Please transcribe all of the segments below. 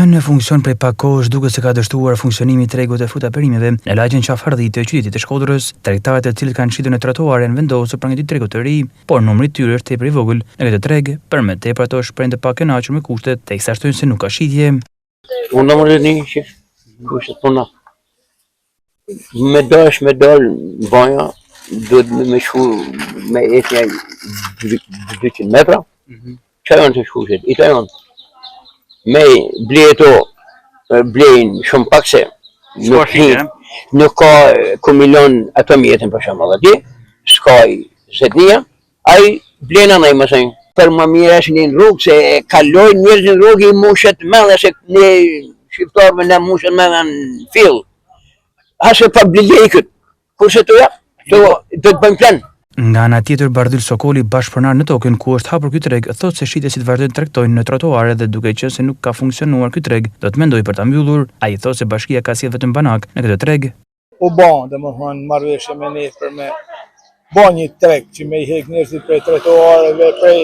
Lënë në funksion prej pak kohësh duket se ka dështuar funksionimi i tregut të fruta perimeve në lagjen Qafë Hardhi të qytetit të Shkodrës. Tregtarët të cilët kanë shitur në trotuar janë vendosur pranë këtij tregu të ri, por numri i tyre është tepër i vogël në këtë treg, për më tepër ato shprehen të pakënaqur me kushtet, teksa shtojnë se nuk ka shitje. Puna më një që kushtet puna. Me dash me dal n'banja, duhet me me shku me ec nja 200 metra. Mhm. Qa janë të kushtet? I janë. Me ble ato, blejnë shumë pak se nuk hi, nuk ka ku mi lon ato mjetin për shembull aty, s'ka zetnia, ai blen anaj më thënë. Për më mirë është një rrugë se kalojnë njerëz në rrugë i mushet mendja se ne shqiptarëve ne mushet mendja në fill. Hase pa blejkët. Kurse të ja, do të bëjmë plan. Nga ana tjetër, Bardhyl Sokoli, bashkëpronar në tokën ku është hapur ky treg, thotë se shitësit vazhdojnë të tregtojnë në trotuare dhe duke qenë se nuk ka funksionuar ky treg, do të mendojë për ta mbyllur. Ai thotë se bashkia ka sjellë vetëm banak në këtë treg. U ba, domethënë, marrëveshje me ne për me ba një treg që me i hek njerëzit prej trotuareve, prej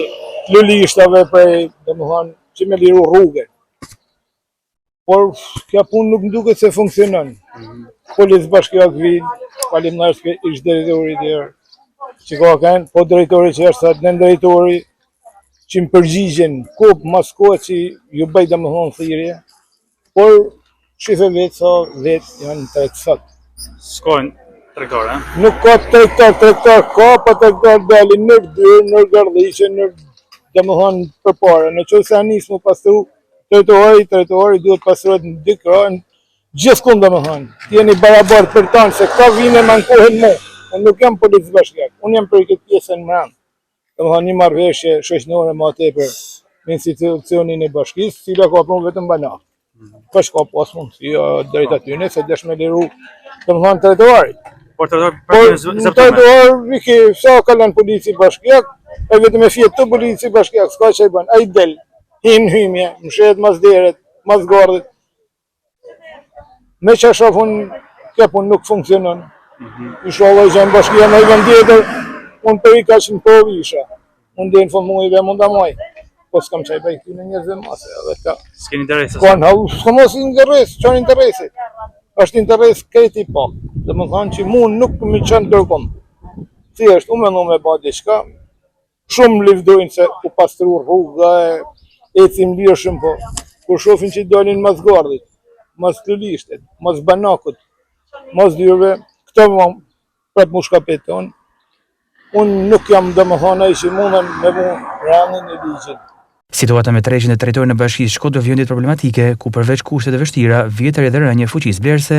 lulishtave, prej, domethënë, që me liru rrugën. Por kjo punë nuk më duket se funksionon. Mm -hmm. Polic bashkiak vin, faleminderit ish drejtori tjerë, që ka kënë, po drejtori që është sot, nën drejtori, që më përgjigjen, kohë mas kohë që ju bëj domethënë thirrje, por shife vetë sa vetë janë në treg sot. S'ka tregtar, eh? Nuk ka tregtar, tregtar ka, po tregtar dalin në dyrë, në gardhiqe, në domethënë përpara. Në qoftë se nis mu pastru, Trotuari, trotuari duhet pastrohet në dy krahë, gjithkund domethënë, të jeni barabartë për tanë, se këta vinë e m'ankohen mu, unë nuk jam polic bashkiak, unë jam për këtë pjesën mrena. Domethënë një marrëveshje shoqënore ma tepër me institucionin e bashkisë, cila ka prunë vetëm banak. Po s'ka pas mundësi, drejt atyne, se desh me liru, domethënë trotuarit. Por trotuar për në trotuar, viki, sa kalon polici bashkiak, e vetëm e fjet të polici bashkiak, s'ka që i bën, ai del, Hin hymje, mshehet mas deret, mas gardhit. Me që shoh unë, kjo punë nuk funksionon. Mm -hmm. Inshallah i gjen bashkia naj vend tjetër, unë për i kaq në provë isha. Unë dhe në fund mujve mund ta maj. Po s'kam ça i bëj këtyne njerëzve mase, edhe ka. S'keni interes? Ka në hallu, s'kam mos interes, çfarë interesi? është interes krejt i pak. Domethënë që mu nuk më çon kërkund. Thjesht, unë mendu me ba diçka, Shumë livdojnë se u pastru rruga e ecim lirshëm, po kur shofin që dalin mas gardhit, mas lulishtet, mas banakut, mas dyrve, këto më prap mu shkapeton, unë nuk jam domethënë ai që mundem me vu rendin e ligjin. Situata me tregjet në territorin e Bashkisë Shkodër vijon të jetë problematike, ku përveç kushteve të vështira, vihet re edhe rënia e fuqisë blerëse.